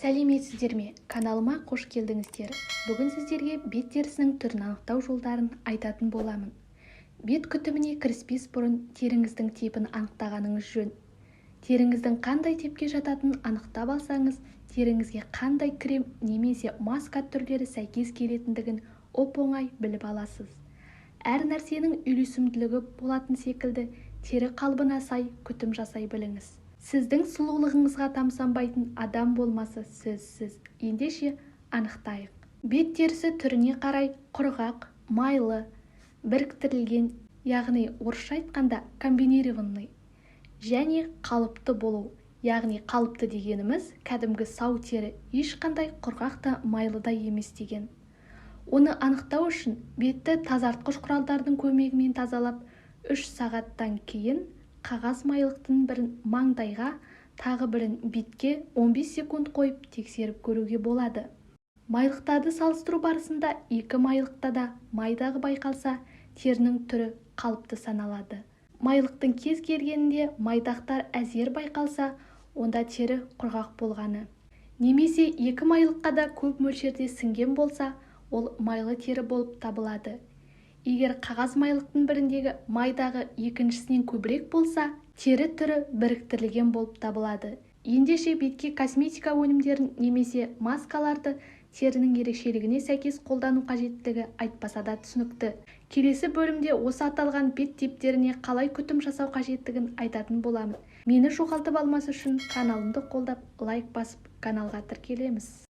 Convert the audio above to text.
Сәлеметсіздер ме! Каналыма қош келдіңіздер! Бүгін сіздерге бет терісінің түрін анықтау жолдарын айтатын боламын. Бет күтіміне кіріспес бұрын теріңіздің типін анықтағаныңыз жөн. Теріңіздің қандай типке жататынын анықтап алсаңыз, теріңізге қандай крем немесе маска түрлері сәйкес келетіндігін оп-оңай біліп аласыз. Әр нәрсенің үйлесімділігі болатын секілді, тері қалыбына сай күтім жасай біліңіз. Сіздің сұлулығыңызға тамсанбайтын адам болмасы сөзсіз. Ендеше, анықтайық. Бет терісі түріне қарай құрғақ, майлы, біріктірілген, яғни орысша айтқанда комбинированный және қалыпты болу. Яғни қалыпты дегеніміз кәдімгі сау тері, ешқандай құрғақ та, майлы да емес деген. Оны анықтау үшін бетті тазартқыш құралдардың көмегімен тазалап, 3 сағаттан кейін қағаз майлықтың бірін маңдайға, тағы бірін бетке 15 секунд қойып тексеріп көруге болады. Майлықтарды салыстыру барысында екі майлықта да май дағы байқалса, терінің түрі қалыпты саналады. Майлықтың кез келгенінде майдақтар әзер байқалса, онда тері құрғақ болғаны. Немесе екі майлыққа да көп мөлшерде сіңген болса, ол майлы тері болып табылады. Егер қағаз майлықтың біріндегі майдағы екіншісінен көбірек болса, тері түрі біріктірілген болып табылады. Ендеше, бетке косметика өнімдерін немесе маскаларды терінің ерекшелігіне сәйкес қолдану қажеттілігі айтпаса да түсінікті. Келесі бөлімде осы аталған бет типтеріне қалай күтім жасау қажеттігін айтатын боламын. Мені жоғалтып алмас үшін каналымды қолдап, лайк басып, каналға тіркелеміз.